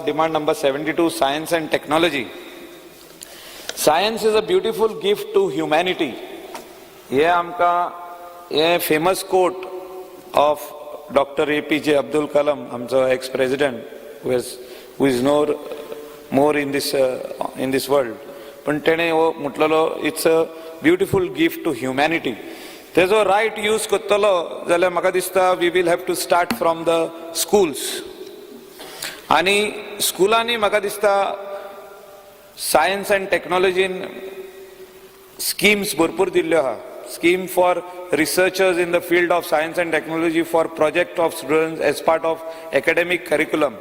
Demand number 72, science and technology. Science is a beautiful gift to humanity. हे आमकां हे famous quote of Doctor APJ Abdul Kalam, आमचो ex president, who is no more in this world, पण तेणें हो म्हटलेलो, it's a beautiful gift to humanity. तेजो right use करतलो जाल्यार म्हाका दिसता we will have to start from the schools. आनी स्कुलांनी म्हाका दिसता सायन्स अँड टॅक्नॉलॉजीन स्किम्स भरपूर दिल्ल्यो आहा. Scheme for researchers in the field of science and technology for project of students as part of academic curriculum.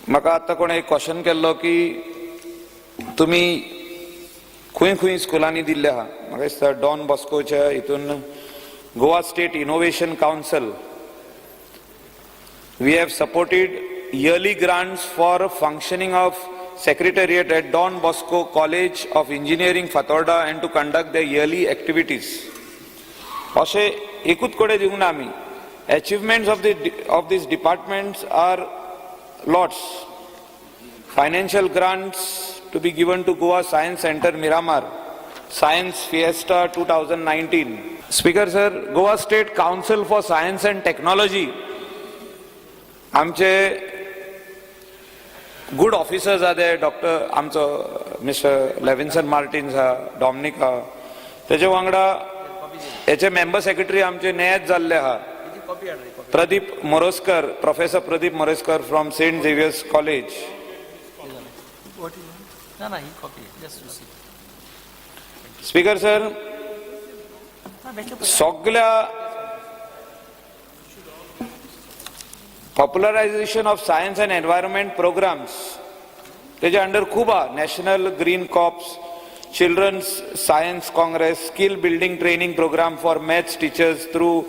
म्हाका आतां कोणें एक क्वेश्चन केल्लो की तुमी खंय खंय स्कुलांनी दिल्ले आहा. म्हाका दिसता डॉन बॉस्कोच्या हितून, Goa State Innovation Council, we have supported yearly grants for functioning of secretariat at Don Bosco College of Engineering, Fatorda, and to conduct their yearly activities. अशें एकूच कडेन दिवंक ना आमी. Achievements of these departments are lots. Financial grants to be given to Goa Science Center, Miramar, Science Fiesta 2019. Speaker sir, Goa State Council for Science and Technology, आमचे good officers आहा ते doctor आमचो मिस्टर लेविन्सन मार्टिन्स आहा, Dominic आहा, तेजे वांगडा हेचे member secretary आमचे न्यायात जाल्ले आहा, Pradeep Morajkar, professor Pradeep Morajkar from Saint Xavier's College. ना ना, ही copy just to see. Speaker sir, सगल्या popularization of science and environment programs तेच्या अंडर खूब आहा. National Green Corps, Children's Science Congress, skill building training program for maths teachers through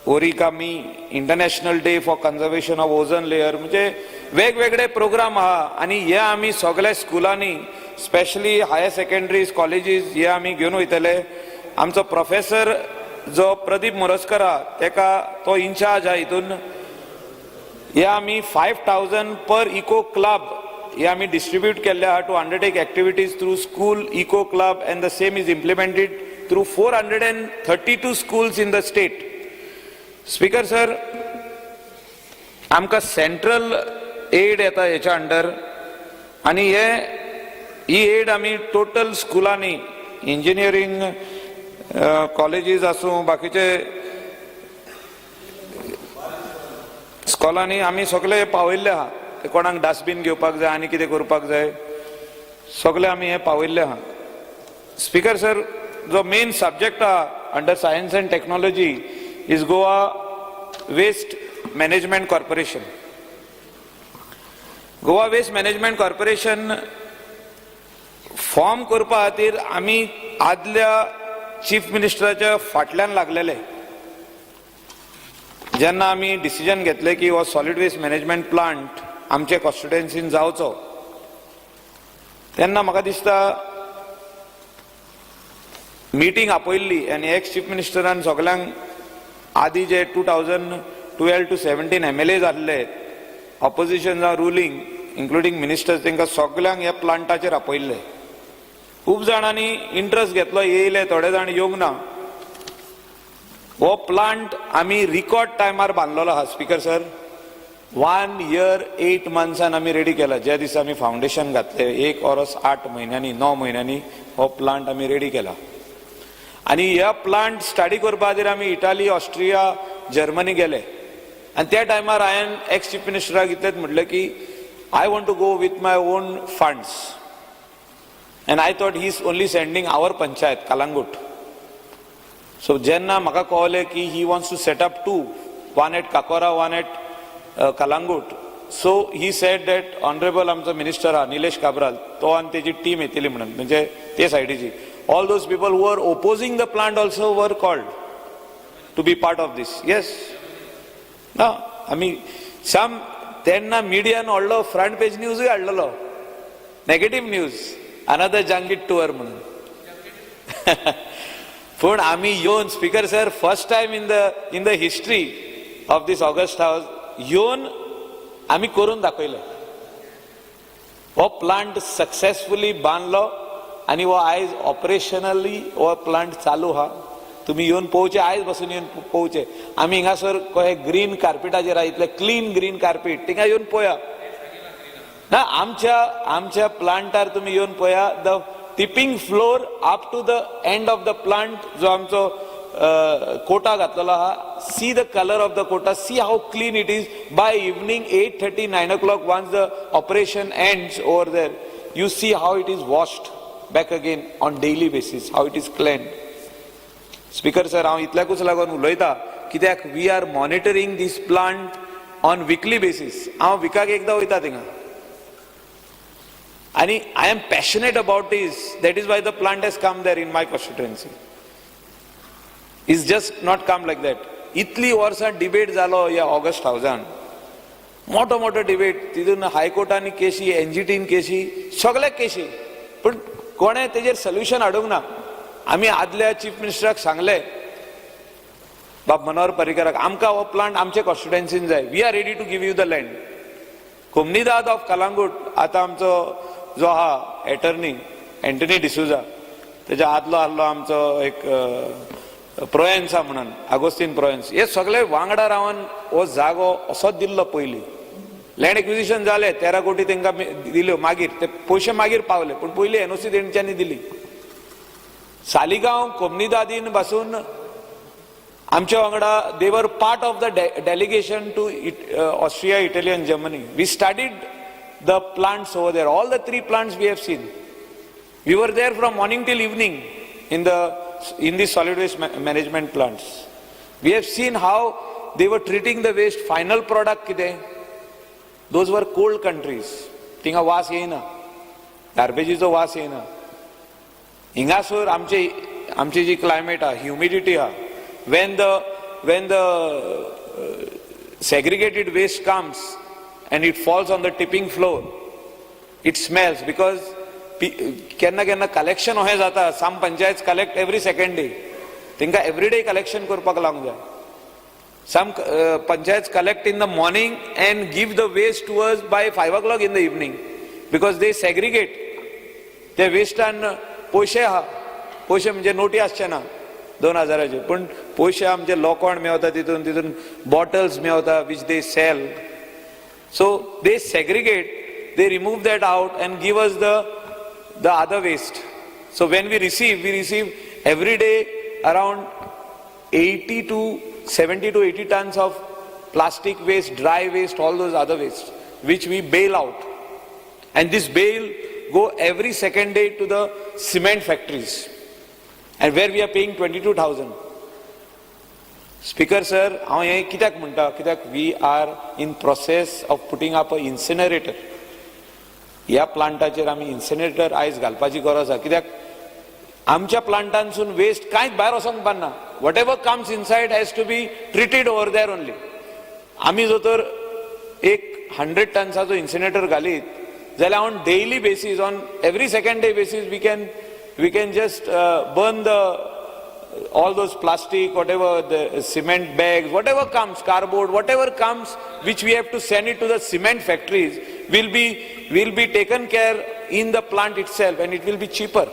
origami, International Day for Conservation of Ozone Layer, म्हणजे वेगवेगळे programme आहा. आनी हे आमी सगल्या स्कुलांनी, स्पेशली हायर सेकंडरीज, कॉलेजीस, हे आमी घेवन वयतले. आमचो प्रोफेसर जो प्रदीप मोरजकर आहा, तेका तो इन्चार्ज आहा हितून. हे आमी 5,000 per eco club हे आमी डिस्ट्रीब्यूट केल्ले आहा to undertake activities through school eco club, and the same is implemented through 432 schools in the state. Speaker sir, आमकां सेंट्रल एड येता हेच्या अंडर आनी हे ही एड आमी टोटल स्कुलांनी, इंजिनियरींग कॉलेजीस आसूं, बाकीचे स्कॉलांनी आमी सगळे पावयल्ले आहा. ते कोणाक डस्टबीन घेवपाक जाय आनी कितें करपाक जाय, सगळे आमी हे पावयल्ले आहा. स्पीकर सर, जो मेन सब्जेक्ट आहा under science and technology is Goa Waste Management Corporation. Goa Waste Management Corporation form करपा खातीर आमी आदल्या चीफ मिनिस्टराच्या फाटल्यान लागलेले. जेन्ना आमी डिसिजन घेतले की हो सॉलिड वेस्ट मॅनेजमेंट प्लांट आमचे कॉन्स्टिट्युएन्सीन जावचो, तेन्ना म्हाका दिसता मिटींग आपयल्ली आनी एक्स चीफ मिनिस्टरान सगल्यांक आदी जे 2012 to 17 MLA जाल्ले, ऑपोजिशन जावं रुलींग, इन्क्लुडींग मिनिस्टर्स, तांकां सगल्यांक ह्या प्लांटाचेर आपयल्ले. खूब जाणांनी इंट्रस्ट घेतलो, येयले, थोडे जाण येवंक ना. हो प्लांट आमी रिकॉर्ड टायमार बांदलेलो आहा. स्पीकर सर, 1 इयर 8 मंथ्सान आमी रेडी केला. ज्या दिसा आमी फावंडेशन घातले, एक वर्स 8 म्हयन्यांनी, 9 म्हयन्यांनी हो प्लांट आमी रेडी केला. आनी ह्या प्लांट स्टडी करपा खातीर आमी इटाली, ऑस्ट्रिया, जर्मनी गेले. आनी त्या टायमार हांवें एक्स चीफ मिनिस्टराक इतलेंच म्हटलें की I want to go with my own funds, and I thought he is only sending our panchayat, Calangute. So जेन्ना म्हाका कळलें की he wants to set up two, one at Cacora, one at Calangute, so he said that honourable आमचो minister आहा निलेश काब्राल, तो आनी तेजी team येतली म्हणून, म्हणजे ते सायडीची. All those people who are opposing the plant also were called to be part of this. Yes ना, आमी सम तेन्ना मिडियान व्हडलो फ्रंट पेज न्यूजूय हाडलेलो, negative news, another junket tour म्हणून. पूण आमी येवन, speaker sir, first time in the history of this august house, येवन आमी करून दाखयले. हो प्लांट सक्सेसफुली बांदलो आनी हो आयज ऑपरेशनली हो प्लांट चालू आहा. तुमी येवन पळोवचे, आयज बसून येवन पळोवचे. आमी हिंगासर कहे ग्रीन कार्पेटाचेर आहा, इतले क्लीन ग्रीन कार्पेट, थिंगा येवन पळया ना. आमच्या प्लांटार तुमी येवन पळया, the tipping floor up to the end of the plant, जो आमचो कोटा घातलेलो आहा, see the color of the quota, see how clean it is. By evening 8:30, 9 o'clock, once the operation ends over there, you see how it is washed back again on daily basis, how it is clean. Speaker sir, हांव इतल्याकूच लागून उलयता कित्याक we are monitoring this plant on weekly basis. हांव विकाक एकदां वयता थिंगा आनी I am passionate about this. That is why the plant has come there in my constituency. Is just not come like that. इतली वर्सां डिबेट जालो ह्या ऑगस्ट हावजान, मोठो मोठो डिबेट. तितून हायकोर्टान केशी, एनजीटीन केशी, सगळ्या केशी, पूण कोणें तेजेर सोल्युशन हाडूंक ना. आमी आदल्या चीफ मिनिस्टराक सांगले, बाब मनोहर पर्रीकराक, आमकां हो प्लांट आमचे कॉन्स्टिट्युएन्सीन जाय, we are ready to give you the land. Comunidade of Calangute, आतां आमचो जो आहा एटर्नी एंटनी डिसुजा, तेच्या आदलो आहलो आमचो एक प्रोयन्सा म्हणून, आगोस्तीन प्रोयन्स, हे सगळे वांगडा रावन हो जागो असोच दिल्लो. पयलीं लँड एक्विजिशन जालें, 13 कोटी तांकां दिल्यो, मागीर ते पयशे मागीर पावले, पूण पयलीं एनओसी तेंच्यांनी दिली. सालिगांव कोमनिदादीन बसून आमच्या वांगडा, they were part of the delegation to Austria, Italy and Germany. We studied the plants over there. All the three plants we have seen. We were there from morning till evening in the solid waste management plants. We have seen how they were treating the waste, final product कितें. Those were cold countries. थिंगा वास येयना, गार्बेजीचो वास येयना. हिंगासर आमचे आमची जी climate आहा, ह्युमिडिटी आहा, when the segregated waste comes and it falls on the tipping floor, it smells, because केन्ना केन्ना कलेक्शन अशें जाता, some panchayat collect every second day. तांकां एवरी डे कलेक्शन करपाक लावंक जाय. Some panchayats collect in the morning and give the waste to us by 5 o'clock in the evening because they segregate. ते वेस्टान पयशे आहा, पयशे म्हणजे नोटी आसचे ना 2000चे, पूण पयशे आमचे लोखण मेवता तितून, तितून बॉटल्स मेवता which they sell. So they segregate, they remove that out and give us the other waste. So when we receive every day around 80 to 70 to 80 tons of plastic waste, dry waste, all those other waste, which we bale out. And this bale go every second day to the cement factories, and where we are paying 22,000. Speaker sir, हांव हें कित्याक म्हणटा, कित्याक we are in process of putting up a incinerator. ह्या प्लांटाचेर आमी incinerator आयज घालपाची गरज आसा, कित्याक आमच्या प्लांटांसून वेस्ट कांयच भायर वचोंक पारना. Whatever comes inside has to be treated over there only. आमी जर तर एक 100 टन्साचो इन्सिनेटर घालीत जाल्यार on daily basis, on every second day basis, we can just burn the all those plastic, whatever, the cement bags, whatever comes, cardboard, whatever comes, which we have to send it to the cement factories, will be taken care in the plant itself and it will be cheaper.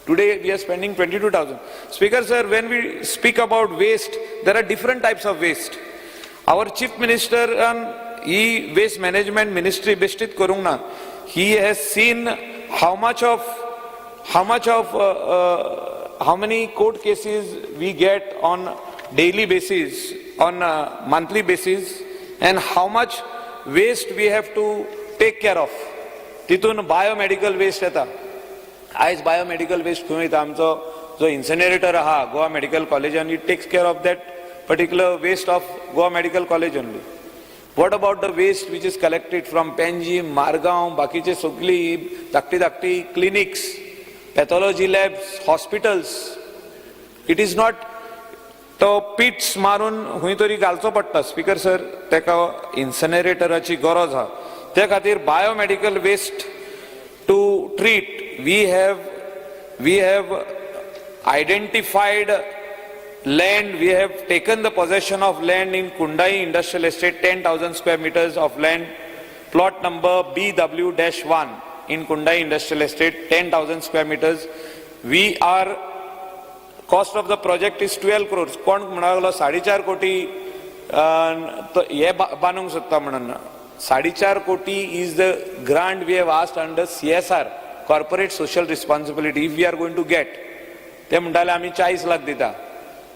Today we are spending 22,000. Speaker sir, when we speak about waste, there are different types of waste. Our chief minister, he waste management ministry बेश्टीत करूंक ना. He has seen how many court cases we get on daily basis, on a monthly basis, and how much waste we have to take care of. तितून biomedical waste येता. आयज biomedical waste खंय वयता? आमचो जो incinerator आहा Goa medical कॉलेजान, it takes care of that particular waste of Goa Medical College only. What about the waste which is collected from Panjim, Margao, बाकीचे सगळी धाकटी धाकटी clinics, pathology labs, hospitals? It is not, तो पिट्स मारून खंय तरी घालचो पडटा. स्पीकर सर, ताका इन्सिनरेटराची गरज आहा. त्या खातीर biomedical waste to treat, we have identified land, we have taken the possession of land in Kundai Industrial Estate, 10,000 square meters of land, plot number BW-1 in Kundai Industrial Estate, 10,000 square meters. We are, cost of the project is 12 crores. कोण म्हणा लागलो साडेचार कोटी हे बांदूंक सोदता म्हणून. साडेचार कोटी is the grant we have asked under CSR, corporate social responsibility. If we are going to get, ते म्हणटाले आमी 40 लाख दिता.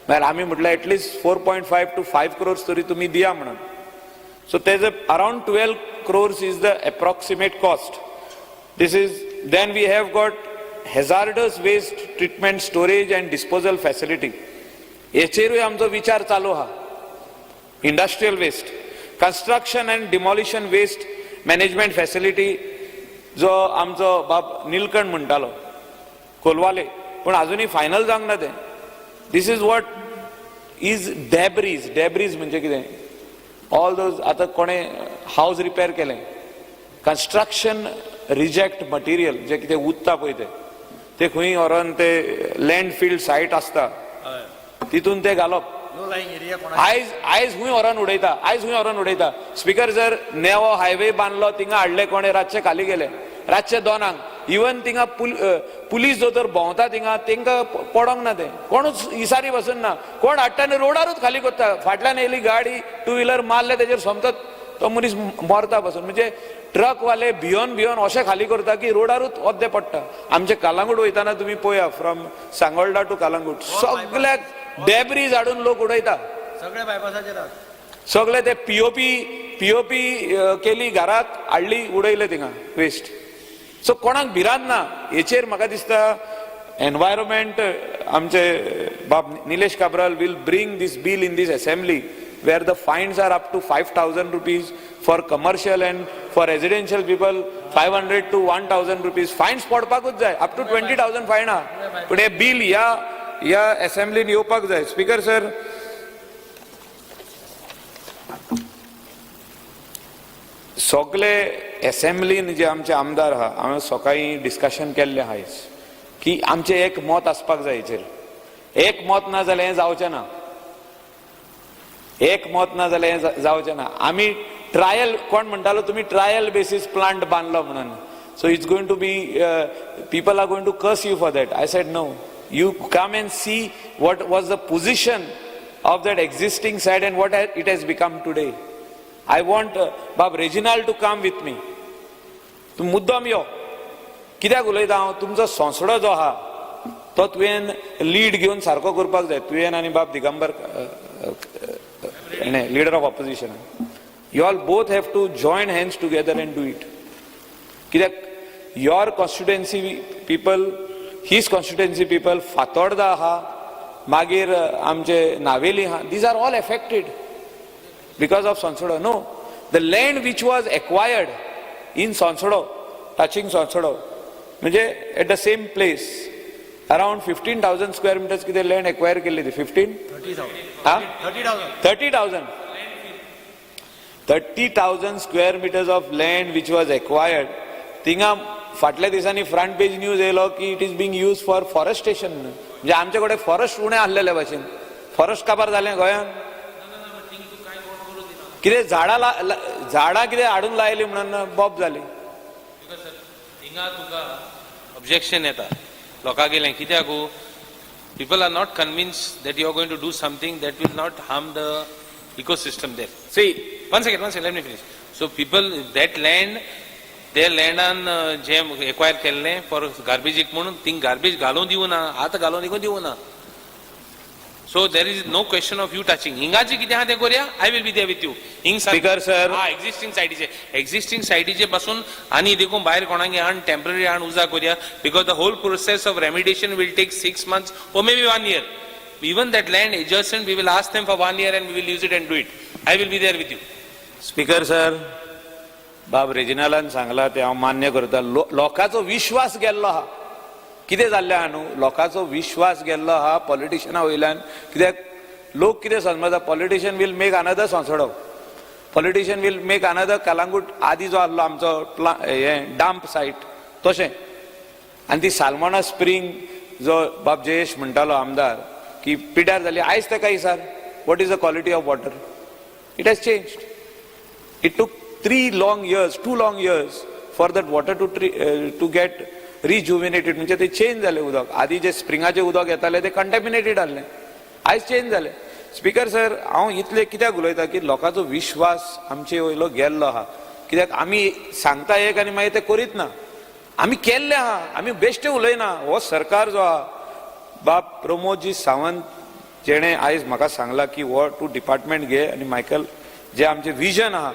मागीर आमी म्हटलें at least 4.5 to 5 crores तरी तुमी दिया म्हणून. सो तेजे around 12 crores is the approximate cost. This is, then we have got hazardous waste treatment, storage and disposal facility. हेचेरूय आमचो विचार चालू आहा. Industrial waste, construction and demolition waste management facility, जो आमचो बाब निलकंठ म्हणटालो कोलवाले, पूण अजुनूय फायनल जावंक ना तें. This is what is debris. Debris म्हणजे कितें? ऑल those, आतां कोणें हावज रिपेर केलें, कन्स्ट्रक्शन रिजेक्ट मटेरियल जे कितें उरता पळय तें, ते खंय व्हरोन ते लँड फिल्ड सायट आसता तितून ते घालप. लो लाईंग एरिया कोणा आयज खंय व्हरोन उडयता, आयज खंय व्हरोन उडयता. स्पिकर जर, नेवो हायवे बांदलो, थिंगा हाडले कोणे, रातचे खाली गेले रातचे 2क. इवन थिंगा पुलीस जो तर भोंवता थिंगा, तेंकां पडोंक ना तें. कोणूच इसारी बसून ना. कोण हाडटा आनी रोडारूच खाली कोत्ता. फाटल्यान येयली गाडी, टू व्हिलर, मारले तेजेर, सोमतोच तो मनीस मरता बसून. म्हणजे ट्रकवाले भियोन भियोन अशें खाली करता की रोडारूच अर्दे पडटा. आमचे कालांगूट वयतना तुमी पळया, फ्रॉम सांगोल्डा टू कालांगूट सगल्याक डेब्रीज हाडून लोक उडयता. सगळे बायपासाचेर आहात. सगळे ते पीओपी, पीओपी केली घराक, हाडली, उडयले थिंगा वेस्ट. सो कोणाक भिरांत ना हेचेर. म्हाका दिसता एनवायरमेंट आमचे बाब Nilesh Cabral will bring this bill in this assembly, where the fines are up to ₹5,000 for commercial and for residential people ₹500 to ₹1,000 fines पडपाकूच जाय. Up to 20,000 fine आहा. पूण हे बील ह्या ह्या असेंब्लीन येवपाक जाय. स्पीकर सर, सगळे एसेंब्लीन जे आमचे आमदार आहा, हांवें सकाळी डिस्कशन केल्लें आयज की आमचें एक मत आसपाक जाय हेचेर. एक मत ना जाल्यार हें जावचें ना. एक मत ना जाल्यार हें जावचें ना. आमी ट्रायल, कोण म्हणटालो तुमी ट्रायल बेसीस प्लांट बांदलो म्हणून, so it's going to be, people are going to curse you for that. I said, "No, you come and see what was the position of that existing site and what it has become today." I want Bab Reginald to come with me. तूं मुद्दम यो. कित्याक उलयता हांव, तुमचो सोंसडो जो आहा तो तुवें लीड घेवन सारको करपाक जाय, तुवें आनी बाब Digambar, leader of opposition. You all both have to join hands together and do it. कित्याक your constituency people, his constituency people, Fatorda आहा, मागीर आमचे नावेली आहा, these are all affected because of Sonsodo. No, the land which was acquired in Sonsodo, touching Sonsodo, म्हणजे at the same place around 15,000 square meters कितें land acquire केल्ली ती 15 30,000. हा. 30,000. 30,000, 30,000 square meters of land which was acquired. थिंगा फाटल्या दिसांनी front पेज news येयलो की it is being used for forestation. म्हणजे आमचे कडेन फॉरेस्ट उणें आसलेले भाशेन. फॉरेस्ट काबार जालें गोंयांत? कितें झाडां झाडां कितें हाडून लायली म्हणून बोब जाली. हिंगा तुका ऑब्जेक्शन येता लोकांगेलें. कित्याक? People are not convinced that you are going to do something that will not harm the ecosystem there. See. One second, one second, let me finish. So people, that land, ते लँडान जे acquire केल्लें for गार्बेजीक म्हणून, thing garbage घालूंक दिवना, आतां घालूंक देखून दिवना. So there is no question of you touching. हिंगाचे कितें आहा तें करुया. I will be there with you हिंग. Speaker, sir. हा, एक्झिस्टींग सायटीचे, एक्झिस्टींग सायटीचे पासून आनी देखून भायर कोणागे हाण टेम्पररी हाण उजा करुया, because the whole process of remediation will take 6 months or maybe one year. Even that land adjacent, we will ask them for one year and we will use it and do it. I will be there with you. Speaker sir, बाब रेजिनालान सांगला ते हांव मान्य करता. लोकांचो विश्वास गेल्लो आहा. कितें जाल्लें आहा न्हू, लोकांचो विश्वास गेल्लो आहा पॉलिटिशना वयल्यान. कित्याक लोक कितें समजता, politician will make another Sonsodo, politician will make another Calangute. आदी जो आहलो आमचो प्ला हें डंप सायट तशें. आनी ती सालमोना स्प्रींग जो बाब जयेश म्हणटालो आमदार की पिड्यार जाली. आयज ताका विचार, what is the quality of water? It has changed. It took 3 long years, 2 long years for that water to get rejuvenated. म्हणजे ते चेंज जालें उदक. आदी जे स्प्रिंगाचें उदक येतालें ते कंटेमिनेटेड आहलें, आयज चेंज जालें. स्पीकर सर, हांव इतलें कित्याक उलयता की लोकांचो विश्वास आमचे वयलो गेल्लो आहा, कित्याक आमी सांगता एक आनी मागीर ते करीत ना. आमी केल्ले आहा, आमी बेश्टे उलयना. हो सरकार जो आहा, बाब प्रमोदजी सावंत जेणे आयज म्हाका सांगला की हो तूं डिपार्टमेंट घे आनी मायकल, जे आमचे विजन आहा,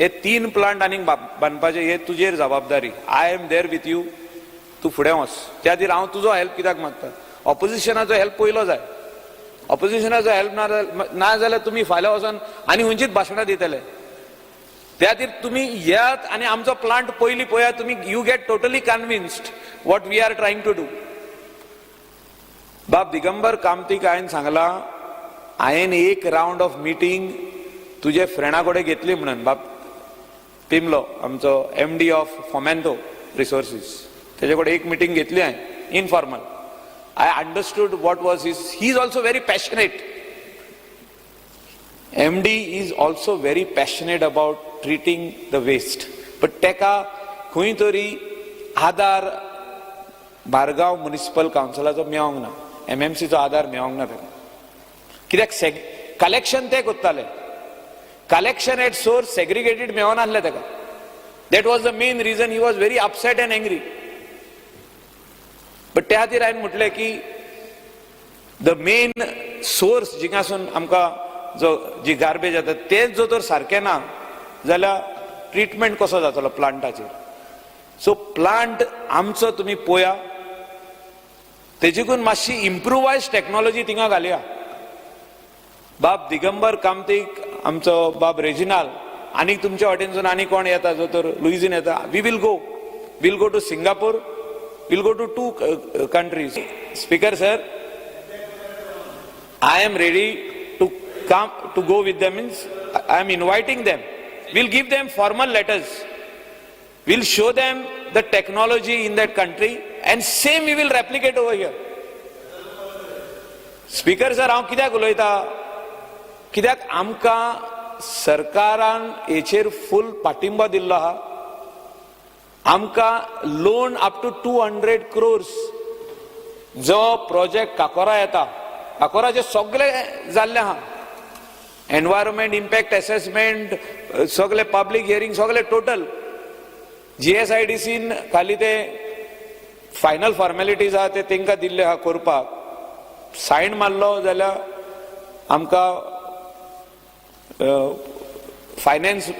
हे तीन प्लांट आनीक बांदपाचे, हे तुजेर जबाबदारी. I am there with you. तूं फुडें वच. त्या खातीर हांव तुजो हेल्प कित्याक मागता? ऑपोजिशनाचो हेल्प पयलो जाय. ऑपोजिशनाचो हेल्प ना ना जाल्यार तुमी फाल्यां वचोन आनी खंयचीच भाशणां दितले. त्या खातीर तुमी येयात आनी आमचो प्लांट पयलीं पळयात तुमी. You get totally convinced what we are trying to do. बाब दिगंबर कामतीक हांवें सांगलां, हांवें एक रावंड ऑफ मिटींग तुजे फ्रेंडा कडेन घेतली म्हणून. बाब पिमलो, आमचो एमडी ऑफ फोमेंतो रिसोर्सीस, तेजे कडेन एक मिटींग घेतली हांवें informal. I understood what was his. He is also very passionate. MD is also very passionate about treating the waste, but तेका खंय तरी आदार मारगांव म्युनिसिपल कावन्सिलाचो मेळोंक ना, एमएमसीचो आदार मेळोंक ना ताका, कित्याक कलेक्शन ते करताले. कलेक्शन एट सोर्स सेग्रिगेटेड मेळनासलें ताका. That was the main reason he was very upset and angry. But त्या खातीर हांवें म्हटलें की the main source जिंगासून आमकां जो जी गार्बेज जाता, तेच जर तर सारकें ना जाल्यार ट्रिटमेंट कसो जातलो प्लांटाचेर? सो प्लांट आमचो तुमी पळया, तेजेकून मातशी इम्प्रुवायज टॅक्नॉलॉजी थिंगा घालया. बाब दिगंबर कामतीक, आमचो बाब रेजिनाल, आनीक तुमच्या वाटेनसून आनी कोण येता, जो तर लुईझीन येता, we will go, will go to Singapore, will go to two countries. Speaker sir, I am ready to come to go with them, means I am inviting them. We'll give them formal letters. We'll show them the technology in that country and same we will replicate over here. Speaker sir, हांव कित्याक उलयता? कित्याक आमकां सरकारान हेचेर फूल पाठिंबो दिल्लो आहा. आमकां loan up to 200 crores. जो प्रोजेक्ट काकोरा येता, काकोराचे सगळे जाल्ले आहा, एनवायरमेंट इम्पॅक्ट एसेसमेंट सगळे, पब्लीक हियरींग सगळे, टोटल जीएसआयडीसीन खाली ते फायनल फॉर्मेलिटीज आहा, ते तांकां दिल्ले आहा करपाक. सायन मारलो जाल्यार आमकां फायनान्स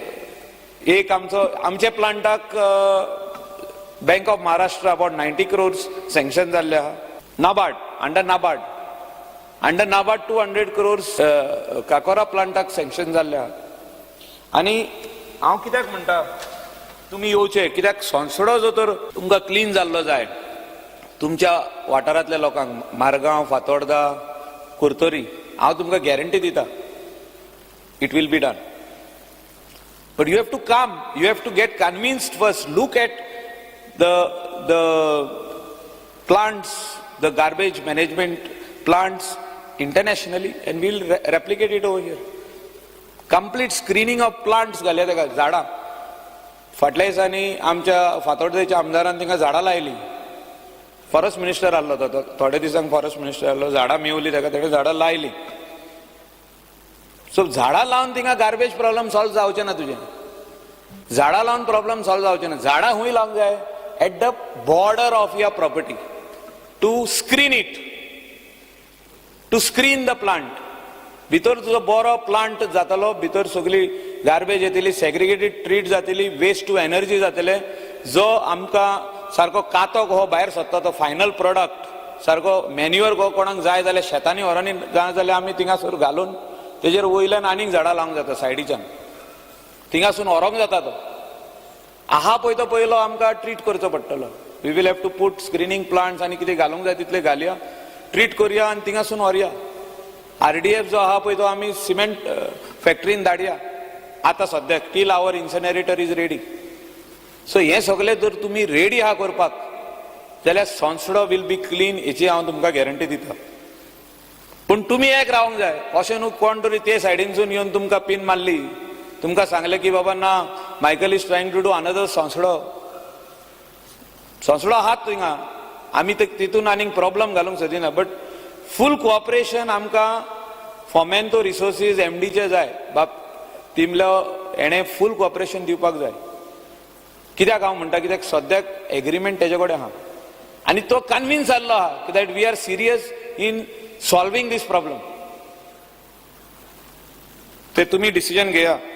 एक आमचो आमच्या प्लांटाक Bank of Maharashtra about 90 crores sanction जाल्ले आहा. नाबार्ड, under NABARD 200 crores Cacora प्लांटाक सँक्शन जाल्ले आहा. आनी हांव कित्याक म्हणटा तुमी येवचे, कित्याक सोनसडो जो तर तुमकां क्लीन जाल्लो जाय तुमच्या वाठारांतल्या लोकांक, मारगांव, फातोर्दा, कुर्तोरी, हांव तुमकां गॅरंटी दिता, it will be done. But you have to come, you have to get convinced first. Look at the plants, the garbage management plants internationally, and we'll replicate it over here. Complete screening of plants घालया ताका, झाडां. फाटल्या दिसांनी आमच्या फातोर्डेच्या आमदारान तांकां झाडां लायली. फॉरेस्ट मिनिस्टर आहलो तो, थोड्या दिसांक फॉरेस्ट मिनिस्टर आहलो. झाडां मेवली ताका, तेणें झाडां लायली. सो झाडां लावन थिंगा गार्बेज प्रॉब्लम सॉल्व जावचें ना तुजें. झाडां लावन प्रॉब्लम सॉल्व जावचें ना. झाडां खंय लावंक जाय? At the border of your property, to screen it, to screen the plant. भितर तुजो बरो प्लांट जातलो, भितर सगळी गार्बेज येतली, सेग्रिगेटेड ट्रीट जातली, वेस्ट टू एनर्जी जातले. जो आमकां सारको कातो हो भायर सरता, तो फायनल प्रोडक्ट सारको मॅन्युअर गो कोणाक जाय जाल्यार शेतांनी व्हरोन जाय जाल्यार आमी थिंगासर घालून तेजेर वयल्यान आनीक झाडां लावंक जाता. सायडीच्यान थिंगासून व्हरोंक जाता. तो आहा पळय, तो पयलो आमकां ट्रीट करचो पडटलो. We will have to put screening plants आनी कितें घालूंक जाय तितलें घालया, ट्रीट करुया आनी थिंगासून व्हरया. आरडीएफ जो आहा पळय, तो आमी सिमेंट फॅक्टरीन धाडया आतां सद्याक, till our incinerator is ready. So हें सगळें जर तुमी रेडी आहा करपाक जाल्यार सोनसडो will be clean, हेची हांव तुमकां गॅरंटी दिता. पूण तुमी एक रावंक जाय. अशें न्हू कोण तरी ते सायडीनसून येवन तुमकां पीन मारली, तुमकां सांगलें की बाबा ना, Michael is trying to do another Sonsodo. Sonsodo आहात थिंगा, आमी ते तितून आनीक प्रॉब्लम घालूंक सोदिना, बट फूल कोऑपरेशन आमकां फोमेंतो रिसोर्सीस एमडीचे जाय. बाब तिमलो हेणें फूल कोऑपरेशन दिवपाक जाय. कित्याक हांव म्हणटा, कित्याक सद्याक एग्रीमेंट तेजे कडेन आहा आनी तो कन्विन्स जाल्लो आहा that we are serious in solving this problem. ते तुमी डिसिजन घेया.